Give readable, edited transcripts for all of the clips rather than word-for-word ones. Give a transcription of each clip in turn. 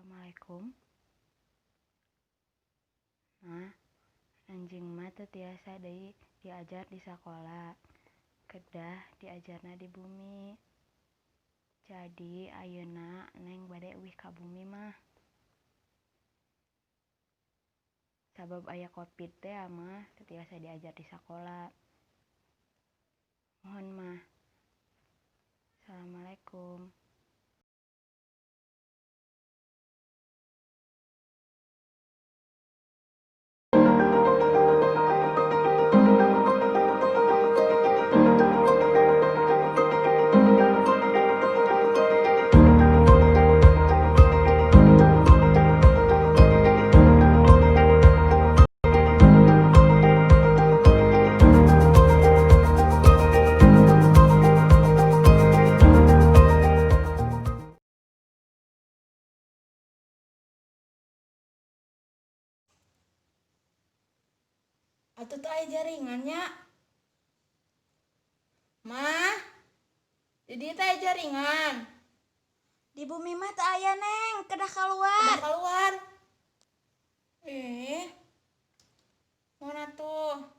Assalamualaikum. Mah, anjing mah teu tiasa deui diajar di sakola, kedah diajarna di bumi. Jadi ayeuna Neng bade uih ka bumi, Mah. Sabab aya Covid teh, Mah, teu tiasa diajar di sakola. Mohon, Mah. Assalamualaikum. Atuh teu aya jaringannya. Mah, di dieu teh aya jaringan. Di bumi mah teu aya, Neng, kedah kaluar. Kedah kaluar. Eh. Mana tuh?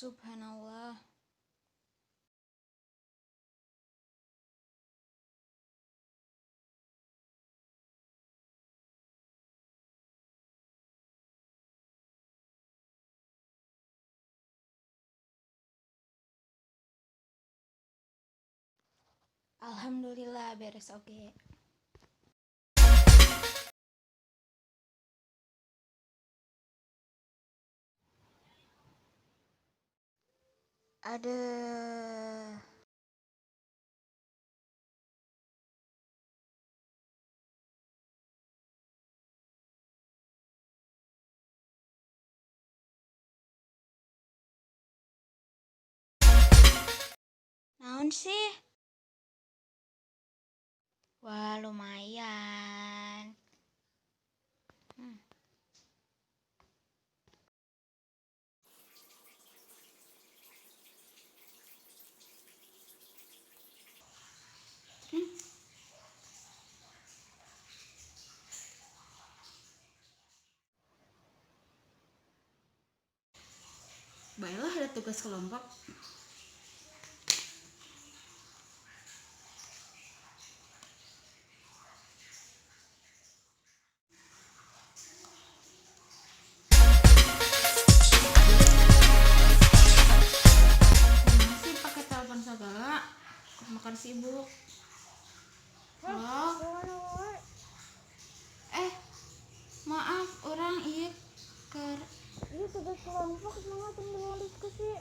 Subhanallah. Alhamdulillah, beres oge. Aduh. Naon sih? Wah, lumayan. Baiklah, ada tugas kelompok. Masih pakai telepon segala, makan sibuk. Halo. Eh, maaf, urang ieu keur Iya, tugas kelompok semangat belum diskusi.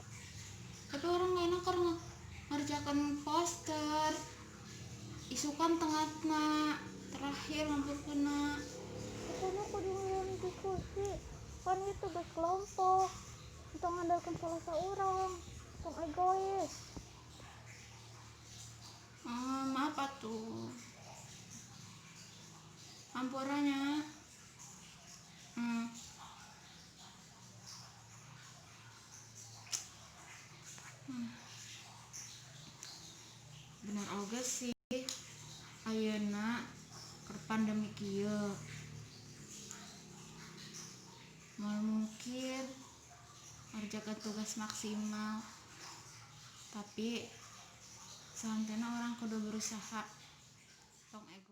Tapi urang gak enak keur ngerjakan poster. Isukan tengahna terakhir ngumpulkeunna. Pokoknya kudu ngelawan diskusi. Kan itu tugas kelompok. Untuk ngandalkan salah seorang. Tong egois. Maaf atuh. Hampuranya. Bener oge sih. Ayeuna keur pandemi kieu. Moal mungkin ngerjakan tugas maksimal. Tapi sahenteuna urang kudu berusaha. Tong egois.